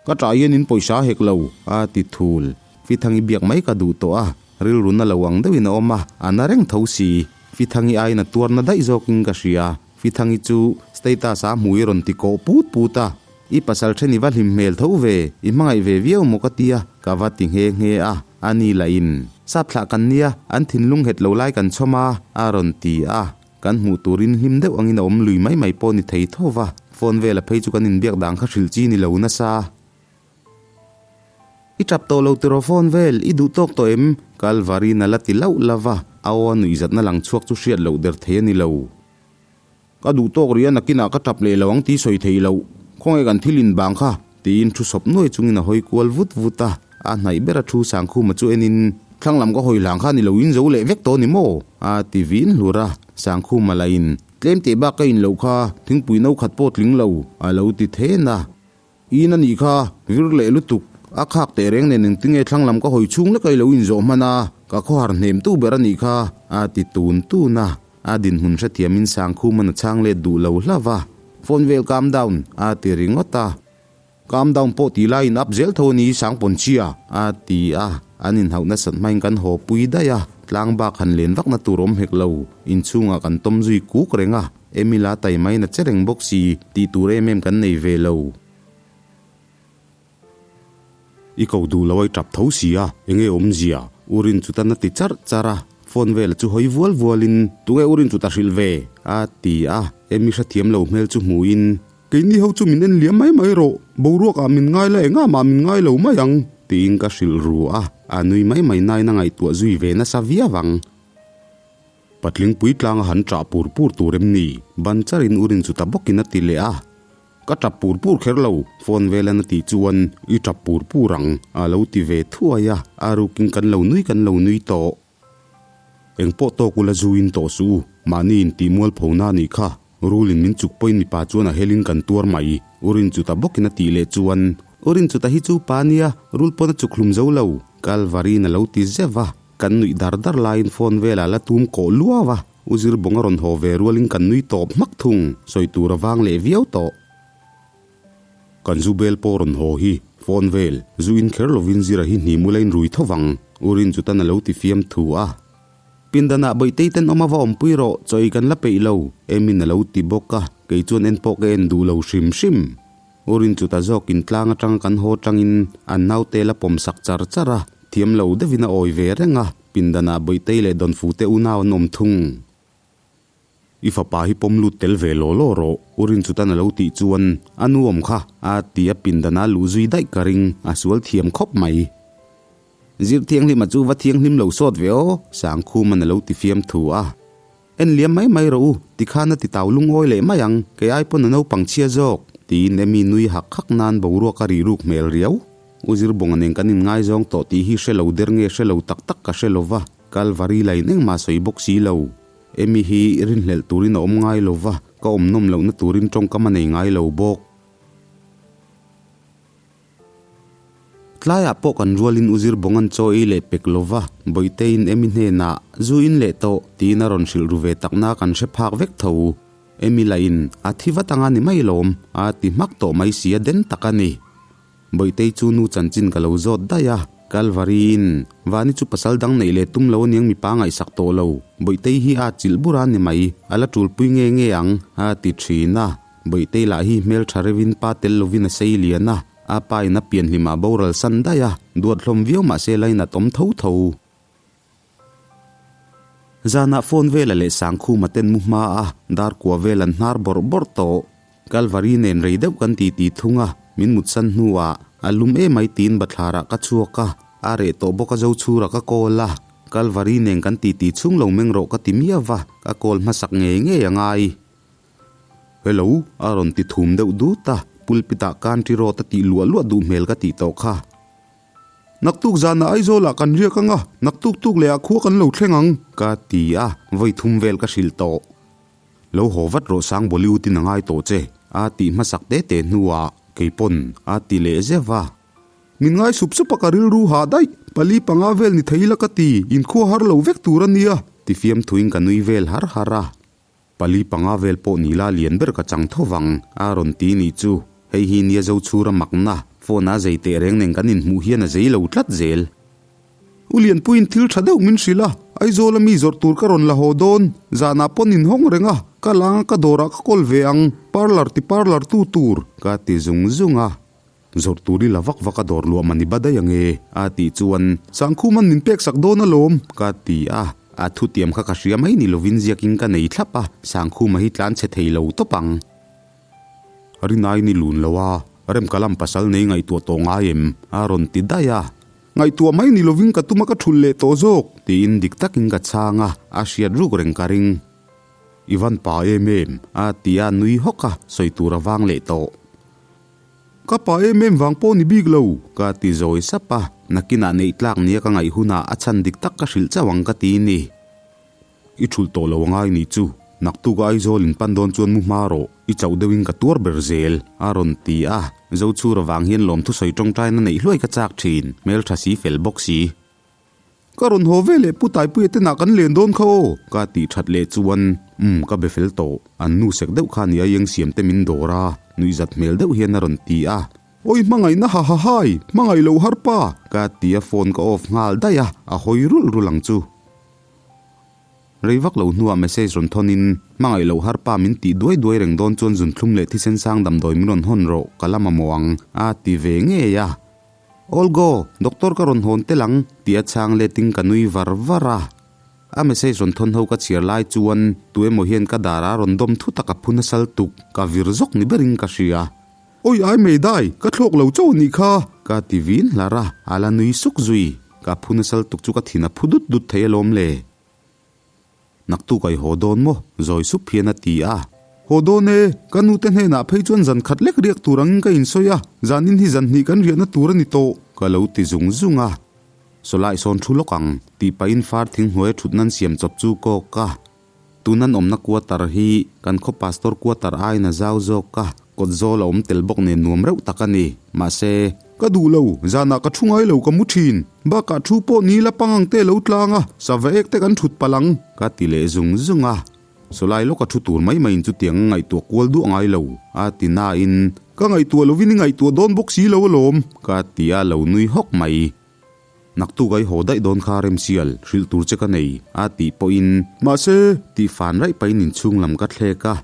Ka tah hian in pawisa hek lo, a ti thul. Fithangi biak mai ka duh tawh a, rilru na lo ang deuhin a awm a, a na reng tho si. Fithangi aiin a tuar na daih zawkin ka hria. Fithangi chu status a hmui rawn ti kawh put put a, I pasal then i va hlim hmel tho ve, i hmangaih ve viau maw ka tia, ka va ti nghe nghe a, a ni lah in. Sap thlah kan nia, an thinlung nghet lo lai kan chhawm a, a rawn ti a. Kan hmuh turin hlim deuh angin a awm lui mai mai pawh ni thei tho va, phone vela phei chu kan inbiak dan kha hrilh chi ni lo nasa. I tap tawh lo tiraw phone vel, i duh tawk tawh em? Kalvarin a la ti lauh lauh va, a aw a nuihzatna lang chhuak chu hriat loh der thei a ni lo. Ka duh tawk rih a nakinah ka tap leh lo ang tih sawi thei loh, khawnge kan thil in bang kha? tiin thu sawp nuai chungin a hawi kual vut vut a, a hnaih ber a thu Sangkhuma chu enin, Thlang lam ka hawi hlang kha ni lo in zo leh vek tawh ni maw? a ti vin hlur a, Sangkhuma lah in, Tlem teh bak ka in loh kha, thingpui no khat pawh tling lo, a lo ti then a. In a nih kha, vir leh lutuk, a khak teh reng nen engtinge thlang lam ka hawi chhung lek a i lo inzawh hman a, ka khawhar hnem tu ber a nih kha, a ti tun tun a. A dinhmun hrethiamin Sangkhuman a chhang let duh lo hlauh a, Phone vel calm down, a ti ringawt a. Calm down pawh tih laiin up zel tho a ni Sangpawnchia, a ti a. An inhauh nasat hmain kan haw pui daih a, tlang bak han len vakna tur awm hek lo, inchhungah kan tawm zui kuk reng a. Emila taimaiin a che reng bawk si, tih tur em em kan nei ve lo. I ko duh lo a i tap tho si a, enge awmzia? U Rinchutan a ti charh charh a, phone vela chu hawi vual vualin, Tunge U Rinchuta hrilh ve? a ti a, Emi hrethiam lo hmel chu hmuhin, Keini ho chu min en liam mai mai rawh, boruakah min ngai la engah mah min ngai lo mai ang. Tiin ka hrilh ru a, a nui mai mai nain a ngaihtuah zui ve nasa viau ang. Patlingpui tlanga han ṭah pur pur tur em ni? Ban charin u Rinchuta bawkin a ti leh a. Ka ṭap pur pur kher lo, phone velan a tih chuan i ṭap pur pur ang, a lo ti ve thuai a, a rukin kan lo nui kan lo nui tawh. Engpawh tawk ula zu in tawh suh u, mahni intih mualpho na nih kha, Rulin min chuk pawhin mipa chuan a helin kan tuar mai, U Rinchuta bawkin a tih leh chuan, U Rinchuta hi chu pa nia, rul pawn a chuk hlum zo lo, Kalvarin a lo ti zeuh a, kan nuih dar dar laiin phone velah la tum kawh luau a, U Zirbawng a rawn haw ve rualin kan nui tawp hmak thung, sawi tur a vang leh viau tawh. Kan zu bel pawh rawn haw hi, phone vel, zu in kher lovin Zira hi hnim ula in rui tho vang, U Rinchutan a lo ti fiam thu a. Pindanah Bawihtei ten awm a va awmpui rawh, chaw ei kan la peih lo, Emin a lo ti bawk a, kei chuan en pawh ka en duh lo hrim hrim. U Rinchuta zawkin tlang atanga kan haw tangin an naute la pawm sak char char a, thiam lo deuhin a awi ve reng a, pindanah Bawihtei leh Dawnfute unau an awm thung. I fapa hi pawm lut tel ve law law rawh, U Rinchutan a lo tih chuan a nu awm kha a ti a pindan a luh zui daih ka ring, a sual thiam khawp mai. Zir thianghlima chu va thianghlim lo sawt ve aw, Sangkhuman a lo ti fiam thu a. En liam mai mai rawh u, tikhan a ti tau lungawi leh mai ang, kei ai pawn a naupang chhia zawk, tiin Emy nui hak hak nan boruak a rih ruk hmel riau. U Zirbawnga nen kan inngaizawng tawh tih hi hre lo der nge hre lo tak tak ka hre lo va, Kalvari lain engmah sawi bawk si lo. Emy hi rinhlelh turin a awm ngai lo va, ka awm nawm lohna turin tawngkam a nei ngai lo bawk. Tlaiah pawh kan rualin U Zirbawnga'n chaw ei leh pek lo va, Bawihteiin Emy hnenah, Zu in leh tawh, tiin a rawn hrilh ru ve takna kan hre phak vek tho. Emy lahin, A thi vat anga ni mai lawm, a ti hmak tawh mai si a den tak a ni. Bawihtei chu nu chanchin ka lo zawt daih a, Kalvari-in, Vani chu pasal dang neih leh tum lo aniang mipa ngaihsak tawh lo, Bawihtei hi a chilh bur a ni mai, a la tulpui nge nge ang, a ti thin a. Bawihtei lah hi hmeltha reuhin pa tel lovin a sei lian a, a pa in a pianhlimah boral san daih a, duat hlawm viau mah se lainat awm tho tho. Zanah phone vela leh Sangkhuma ten mu hma a, dar kua vel an hnar bawrh bawrh tawh. Kalvari nen rei deuh kan ti ti thung a, min mutsan hnuah a lum emai tiin bathlarah ka chhuak a, a reh tawh bawk a zo chhurah ka call a, Kalvari nen kan ti ti chhung lo meng rawh ka ti miau va, ka call hmasak ngei ngei a ngai. Hello, a rawn ti thum deuh dut a, pulpit ah country road a tih luah luah duh hmel ka tih tawh kha. Naktuk zanah Aizawlah kan riak ang a, naktuk tuk leh ah khua kan lo thleng ang, ka ti a, vawi thum vel ka hrilh tawh. Lo haw vat rawh sang Bollywood in a ngai tawh che, a tih hmasak te te hnuah. Keipawn a ti leh zeuh a. Min ngai sup sup a ka rilru hah daih, pali panga vel ni thei ila ka ti, inkhua har lo vek tur a nia. Ti fiamthuin ka nui vel har har a. Pali panga vel pawh ni la lian ber ka chang tho vang, a rawn ti nih chu. Hei hi nia zo chhura makna, phone a zei teh reng nen kan inhmuh hian a zei lo tlat zel. U Lianpuiin thil tha deuh min hrilh a, Aizawla mi zawrh tur ka rawn la haw dawn, zanah pawn inhawng reng a, ka langa ka dawrah ka kawl ve ang, parlour ti parlour tu tur. Ka ti zung zung a. Zawrh tur i la vak vak a dawr luah mani ba daih ange, a tih chuan. Sangkhuman min pek sak dawn alawm, ka ti a. A thutiam kha ka hria mai ni lovin ziakin ka nei thlap a, Sangkhuma hi tlan chhe thei lo tawp ang. Rinai ni lun lo a, Remkalam pasal nei ngaihtuah tawh ngai em? a rawn ti daih a. Ngaihtuah mai ni lovin ka tum a ka thulh leh tawh zawk. Tiin dik takin ka chhang a, a hriat ruk reng ka ring. I van pa em em, a ti a, nui hawk a, sawi tur a vang leh tawh. Ka pa em em vang pawh ni bik lo. Ka ti zawi sap a, nakinah neih tlak nia ka ngaih hunah a chhan dik tak ka hrilh chauh ang ka ti ni. I thulh tawh lo angai nih chu, naktuk a Aizawl in pan dawn chuan mu hma rawh, i chauh deuhin ka tuar ber zel, a rawn ti a. Zochhura vang hian lawmthu sawi tawngtaina neih hluai ka chak thin, hmeltha si fel bawk si. Ka rawn haw ve leh Pu Taipuia te nah kan len dawn kha aw. Ka tih that leh chuan, Umm, ka be fel tawh. An nu sek deuh kha nia iang siam te min dawr a, nuihzat hmel deuh hian a rawn ti a. Awi hmangaihna ha ha hai, hmangaih lo har pa. Ka ti a phone ka off nghal daih a, a hawi rulh rulh ang chu. Rei vak lo hnuah message rawn thawn in, hmangaih loh har pa min tih duai duai reng dawn chuan zunthlum leh thisen sang damdawi min rawn hawn rawh, ka la mamawh ang, a ti ve ngei a. All go, doctor ka rawn hawn tel ang, tih a chhang letin ka nui var var a. A message rawn thawn ho ka chhiar lai chuan tu emaw hian ka dar a rawn dawm thu tak a phu nasal tuk, ka vir zawk ni berin ka hria. Oi ai mei dai, ka thlawk lo chauh anih kha. Ka ti vin hlar a, a la nui suk zui. Ka phu nasal tuk chu ka thin a phu dut dut thei alawm le. Naktuk ai haw dawn maw? Zawi sup hian a ti a. Haw dawn e, ka nute hnenah phei chuan zan khat lek riak tur angin ka insawi a, zanin hi zan hnih kan riahna tur a ni tawh. Ka lo ti zung zung a. Sawlai sawn thu lawk ang, tih pahin far thing hnuaia thut nan siam chawp chu kawk a. Tun an awmna quarter hi kan khaw pastor quarter aiin a zau zawk a, kawt zawl a awm tel bawk nen nuam reuh tak a ni. Mahse. Ka duh lo, zanah ka thu ngai lo ka mu thin. Bakah thu pawh ni la pang ang te lo tlang a, sava ek te kan thut palh ang. Ka ti leh zung zung a. Sawlai lawka thu tur mai maiin chutiang a ngaihtuah kual duah ngai lo, a ti nain. Ka ngaihtuah lovin i ngaihtuah dawn bawk si lo alawm. Ka ti a lo nui hawk mai. Naktuk ai haw daih dawn kha Remsial, hrilh tur che ka nei, a tih pawhin. Mahse. Tih fan raih pahin inchhung lam ka thlek a.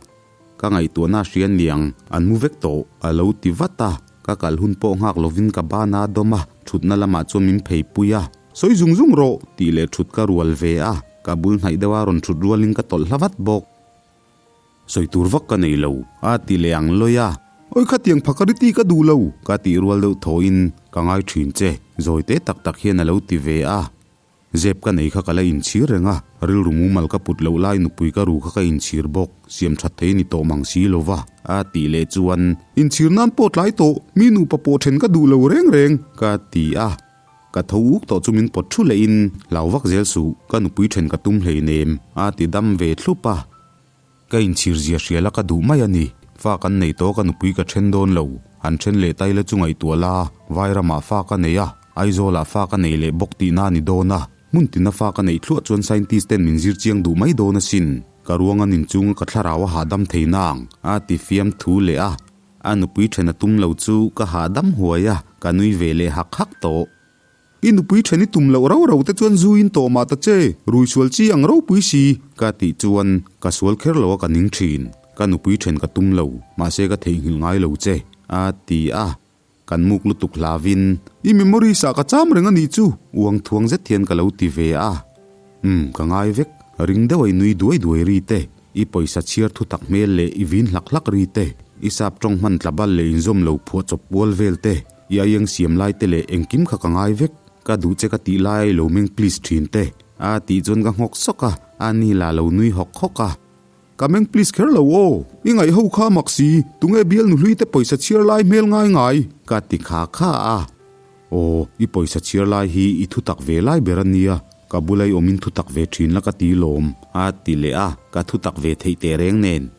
Ka ngaihtuahna a hria niang, an mu vek tawh, a lo ti vat a. Ka kal hun pawh nghak lovin ka ban a dawm a, thutna lamah chuan min pheipui a. Sawi zung zung rawh, tih leh thut ka rual ve a, ka bul hnaih deuha rawn thut rualin ka tawlh hla vat bawk. Sawi tur vak ka nei lo, a ti leh ang lawi a. Awi khatiang phakariti ka duh lo, ka tih rual deuh thawhin ka ngai thin che, zawi te tak tak hian a lo ti ve a. Zep ka nei kha ka la inchhir reng a, rilru mumal ka put loh lai nupui ka ru kha ka inchhir bawk, siam that thei ni tawh mang si lo va, a tih leh chuan. Inchhir nan pawh tlai tawh, mi nupa pawh then ka duh lo reng reng, ka ti a. Ka tho uk tawh chu min pawt thu lehin, Hlau vak zel suh, ka nupui then ka tum hleinem, a ti dam ve thlup a. Ka inchhir zia hria la ka duh mai a ni. Fa kan nei tawh ka nupui ka then dawn lo. Han then leh tai la chu ngaihtuah la, Vairamah fa ka nei a, Aizawlah fa ka nei leh bawk tihna a ni dawn a. Hmun tina fa ka neih thluah chuan scientist ten min zir chiang duh mai dawn asin. Ka ruang a nin chunga ka thlarau a hahdam thei nang, a ti fiam thu leh a. A nupui then a tum lo chu ka hahdam huai a, ka nui ve leh hak hak tawh. I nupui then i tum loh rau rau te chuan zu in tawh mah ta che, rui sual chi ang ropui si. Ka tih chuan ka sual kher lo a ka ning thin, ka nupui then ka tum lo, mahse ka theihnghilh ngai lo che, a ti a, kan muk lutuk hlavin. I memories ah ka cham reng a nih chu. Uang thuang zet hian ka lo ti ve a, umm ka ngai vek, ring deuh a i nui duai duai ri te, i pawisa chhiar thu tak hmel leh i vin hlak hlak ri te, i sap tawng hman tla bal leh inzawm lo phuah chawp pual vel te. I aieng siam lai te leh engkim kha ka ngai vek, ka duh che ka tih lai a i lo meng please thin te, a tih chuan ka nghawk sawk a, a ni lah lo nui hawk hawk a. Ka meng please kher lo aw, i ngaih ho kha mak si, tunge bial nuhlui te pawisa chhiar lai hmel ngai ngai? Ka ti kha kha a. Aw, i pawisa chhiar lai hi i thu tak ve lai ber a nia, ka bula i awmin thu tak ve thin la ka ti lawm, a ti leh a, ka thu tak ve theih teh reng nen.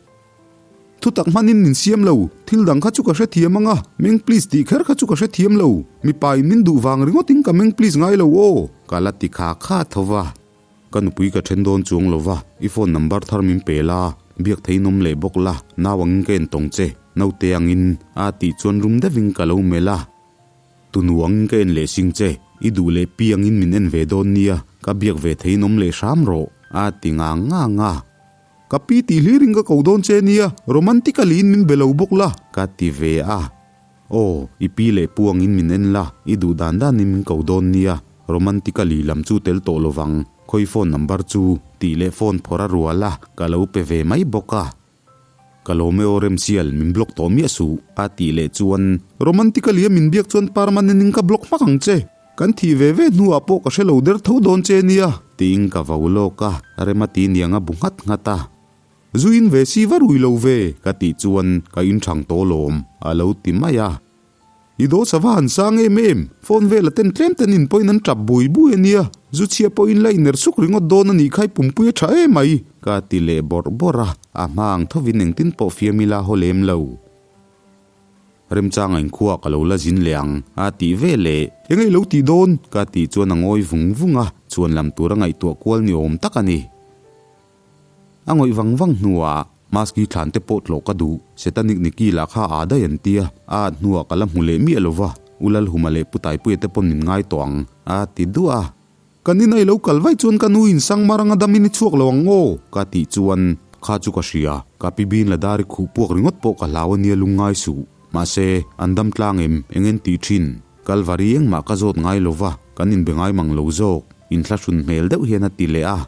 Thutak hmanin min siam lo, thil dang kha chu ka hrethiam ang a, meng please tih kher kha chu ka hrethiam lo, mipa in min duh vang ringawtin ka meng please ngai lo aw, ka la ti kha kha tho va. Ka nupui ka then dawn chuang lo va, i phone number thar min pe la, biak thei nawm leh bawk la, nau angin ka en tawng che, naute angin, a tih chuan rum deuhin ka lo melh a. Tunuangin ka en leh sing che, i duh leh pi angin min en ve dawn nia, ka biak ve thei nawm leh hram rawh, a ti ngang ngang a. Ka pi tih hlirin ka ko dawn che nia, romantically in min be lo bawk la. Ka ti ve a. Aw, i pi leh pu angin min en la, i duh dan danin min ko dawn nia, romantically lam chu tel tawh lovang, khawi phone number chu, tih leh phone phawrh a rual a, ka lo pe ve mai bawk a. Ka lawm e aw Remsial, min block tawh miah suh, a tih leh chuan. Romantically a min biak chuan permanent in ka block hmak ang che. Kan thih ve ve hnuah pawh ka hre lo der tho dawn che nia. Tiin ka vo lawk a, rem a ti niang a bu nghat nghat a. Zu in ve si va rui lo ve. Ka tih chuan ka inthang tawh lawm, a lo ti mai a. I daw sava han sang em em, phone vela ten tlem ten in pawhin an tap bui bui a nia, zu chhia pawhin la iner suk ringawt dawn a nih kha i pumpui a tha em mai. Ka ti leh bawrh bawrh a, a hma ang thovin engtin pawh fiam ila haw lem lo. Remchanga inkhua ka lo la zin leh ang, a tih ve leh. Eng ei lo tih dawn? Ka tih chuan a ngawi vung vung a, chuan lam tur a ngaihtuah kual ni awm tak a ni. A ngawih vang vang hnuah Maski thlan te pawh tlawh ka duh, Setanic Niki lah kha aa daih an tia, a at hnuah ka la hmu leh miah lo va, U Lalhuma leh Pu Taipuia te pawn min ngai tawh ang, a ti duah a. Kan in a i lo kal vaih chuan ka nu in sang mar anga dam in i chhuak lo ang aw, ka tih chuan kha chu ka hria, ka pi bin la dar i khuh puak ringawt pawh ka hlau a nia lungngai suh. Mahse, an dam tlang em, eng en tih thin? Kalvari engmah ka zawt ngai lo va, kan inbe ngai mang lo zawk, inthlahrun hmel deuh hian a ti leh a.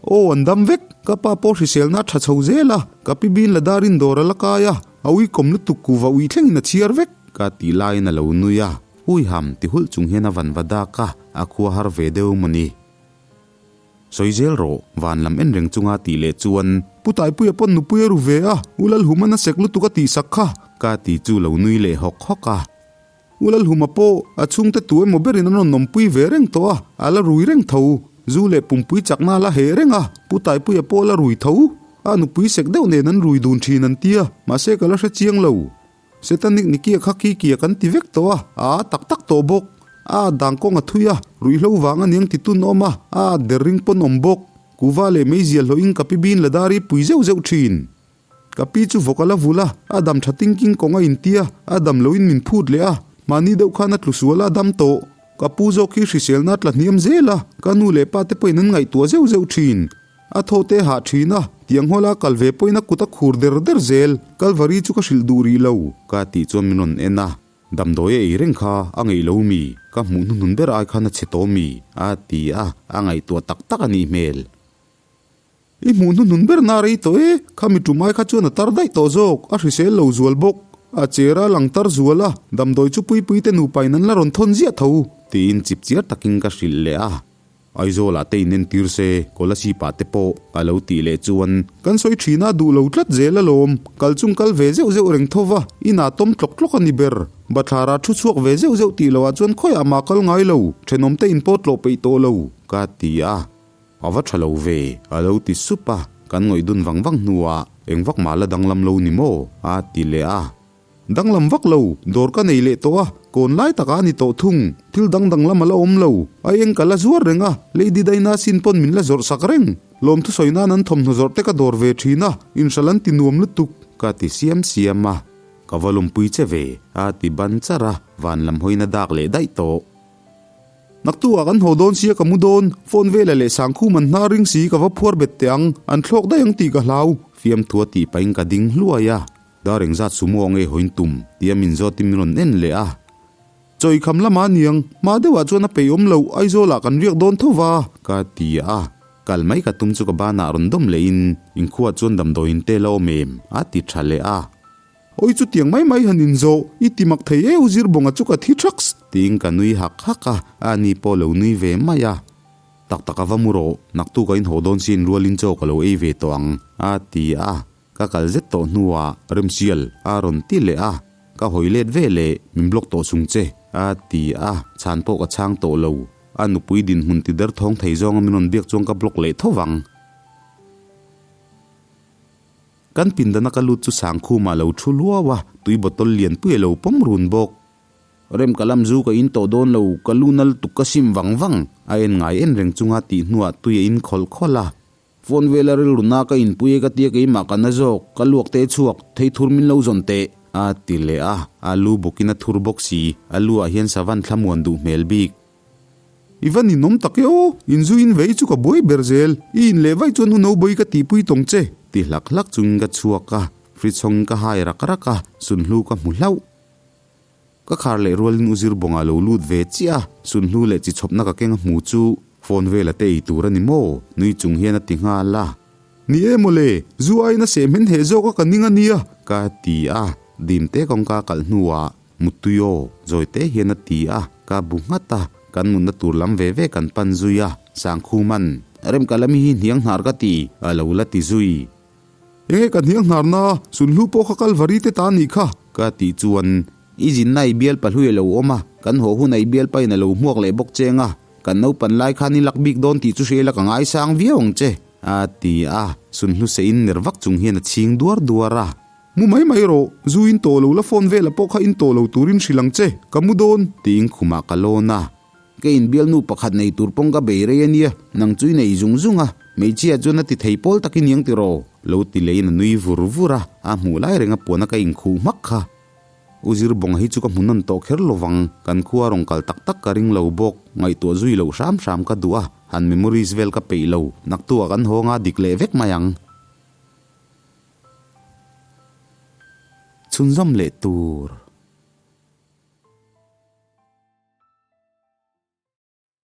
Aw an dam vek, ka pa pawh hriselna a tha chho zel a, ka pi bin la dar in dawr a la kai a, a ui kawm lutuk kuva ui thlengin a chhiar vek. Ka tih laiin a lo nui a, ui ham ti hulh chung hian a van va dak a, a khua har ve deuh maw ni. Sawi zel rawh, van lam en reng chunga tih leh chuan. Pu Taipuia pawn nupui a ru ve a, U Lalhuman a sek lutuk a tihsak kha. Ka ti chu lo nui leh hawk hawk a. U Lalhuma pawh a chhungte tu emaw berin an rawn awmpui ve reng tawh a, a la rui reng tho. Zu leh pumpui chakna a la heh reng a, Pu Taipuia pawh a la rui tho. A nupui sek deuh nen an rui dun thin an tia, mahse ka la hre chiang lo. Setanik Nikia kha Kikia kan ti vek tawh a, a a tak tak tawh bawk. A at dang kawng a thui a, ruihhlo vang a niang ti tun awm a, a at der ring pawn awm bawk. Kuva leh meizial hlawhin ka pi bin la dar i pui zeuh zeuh thin. Ka pi chu vawk a la vul a, a dam tha ting king kawng a intia, a dam loin min phut leh a, mahni deuh khan a tlu sual a, a dam tawh. Ka pu zawk hi hriselna a tla hniam zel a, ka nu leh pa te pawhin an ngaihtuah zeuh zeuh thin. A thaw te hah thin a, tiang hawla a kal ve pawhin a kut a khur der der zel. Kalvari chu ka hrilh duh rih lo. Ka tih chuan min rawn en a, damdawi a ei reng kha a ngeih lo mi, ka hmuh hnuhnun ber ai khan a chhe tawh mi, a ti a, a ngaihtuah tak tak a nih hmel. I hmuh hnuhnun ber na rei tawh e, khami tumai kha chuan a tar daih tawh zawk, a hrisel lo zual bawk. A cher a lang tar zual a, damdawi chu puipui te nupa in an la rawn thawn ziah tho. Tiin chip chiar takin ka hrilh leh a. Aizawl ah te in entir se, Kolasib ah te pawh a lo tih leh chuan. Kan sawi thin a duh lo tlat zel alawm, kal chung kal ve zeuh zeuh reng tho va, inah tawm tlawk tlawk a ni ber. Bathlar ah thu chhuak ve zeuh zeuh tih loh ah chuan khawiah mah kal ngai lo, thenawm te in pawh tlawh peih tawh lo. Ka ti a. A va tha lo ve, a lo ti sup a, kan ngawih dun vang vang hnuah eng vak mah la danglam lo ni maw? a ti leh a. Danglam vak lo, dawr ka nei leh tawh a, kawn lai takah a ni tawh thung, thil dang danglam a la awm lo, a eng ka la zuar reng a, Lady Daina sin pawn min la zawrh sak reng, lawmthu sawi nan an thawmhnaw zawrh te ka dawr ve thin a, inhral an ti nuam lutuk. Ka ti siam siam a, ka va lawmpui che ve, a ti ban charh a, van lam hawiin a dak leh daih tawh. Naktuah kan haw dawn sia ka mu dawn, phone vela leh sangkhum an hnar ring si ka va phuar bet teh ang, an thlawk daih ang tih ka hlau. Fiamthua tih pahin ka ding hluai a, dar engzat sumo ang e hawiin tum tia min zawtin min rawn en leh a. Chawikham lamah aniang, hma deuhah chuan a peih awm loh, Aizawlah kan riak dawn tho va. Ka ti a, kal mai ka tum chu ka banah rawn dawm lehin inkhua chuan damdawiin te la awm em a ti tha leh a. Awi chutiang mai mai han inzawh, i ti mak thei e u Zirbawnga chu ka thi thaks. Tiin ka nui hak hak a, a ni pawh lo nui ve mai a. Tak tak a va mu rawh, naktuk a inhaw dawn sin rualin chaw ka lo ei ve tawh ang, a ti a. Ka kal zet tawh hnuah Remsial a rawn ti leh a, ka hawi let ve leh, min block tawh chung che, a ti a, chhan pawh ka chhang tawh lo. A nupui dinhmun ti derthawng thei zawnga min rawn biak chuan ka block leh tho vang. Kan pindana ka lut chu Sangkhuma lo thu luau a, tui bottle lianpui a lo pawm run bawk. Rem ka lam zu ka in tawh dawn lo, ka lu nal tuk ka sim vang vang, a en ngai en reng chunga tih hnuah tui a in khawlh khawlh a. Phone vela rilru na ka inpui e ka tia keimah ka na zawk, ka luak te chhuak, thei thur min lo zawn teh, a ti leh a, a lu bawkin a thur bawk si, a lu ah hian savan thlamuan duh hmel bik. I va ninawm tak e aw, inzu in vei chu ka buai ber zel, i in leh vaih chuan huno bawi ka tihpui tawng che. Ti hlak hlak chungin ka chhuak a, fridge hawngin ka hai rak rak a, sunhlu ka hmu hlauh. Ka khar leh rualin u Zirbawng a lo lut ve chiah a, sunhlu leh chi chhawpna ka keng a hmu chu phone vela te ei tur a ni maw? Nui chung hian a ti nghal a. Ni e mawle, zu aiin a seh hmen heh zawk a ka ning a nia. Ka ti a, dimte kawngka kalh hnuah Muttui aw, zawi te hian a ti a, ka bu nghat a, kan mutna tur lam ve ve kan pan zui a, Sangkhuman, Remkalami hi hniang hnar ka ti, a lo la ti zui. Enge ka hniang hnarna, Sunhlu pawh kha Kalvari te ta nih kha. Ka tih chuan, I zinna i bialpa hlui a lo awm a, kan haw huna i bialpa in a lo hmuak leh bawk cheng a, kan naupan lai khan i lak bik dawn tih chu hria ila ka ngaisang viau ang che, a ti a, Sunhlu seh in ner vak chung hian a chhing duar duar a. Mu mai mai rawh, zu in tawh lo la phone vela pawh kha in tawh lo turin hrilh ang che, ka mu dawn. Tiin khumah ka lawn a. Ka inbialnu pakhat nei tur pawng ka bei rei a nia, nang chu i nei zung zung a, hmeichhia chuan a ti thei pawl tak i niang tiraw? Lo ti leiin a nui vur vur a, a hmuh lai renga puana ka inkhuh hmak kha. U Zirbawnga hi chu ka hmu nawn tawh kher lovang, kan khua rawn kal tak tak ka ring lo bawk, ngaihtuah zui loh hram hram ka duh a, han memories vel ka peih lo, naktuah kan haw nga dik leh vek mai ang. Chhunzawm leh tur.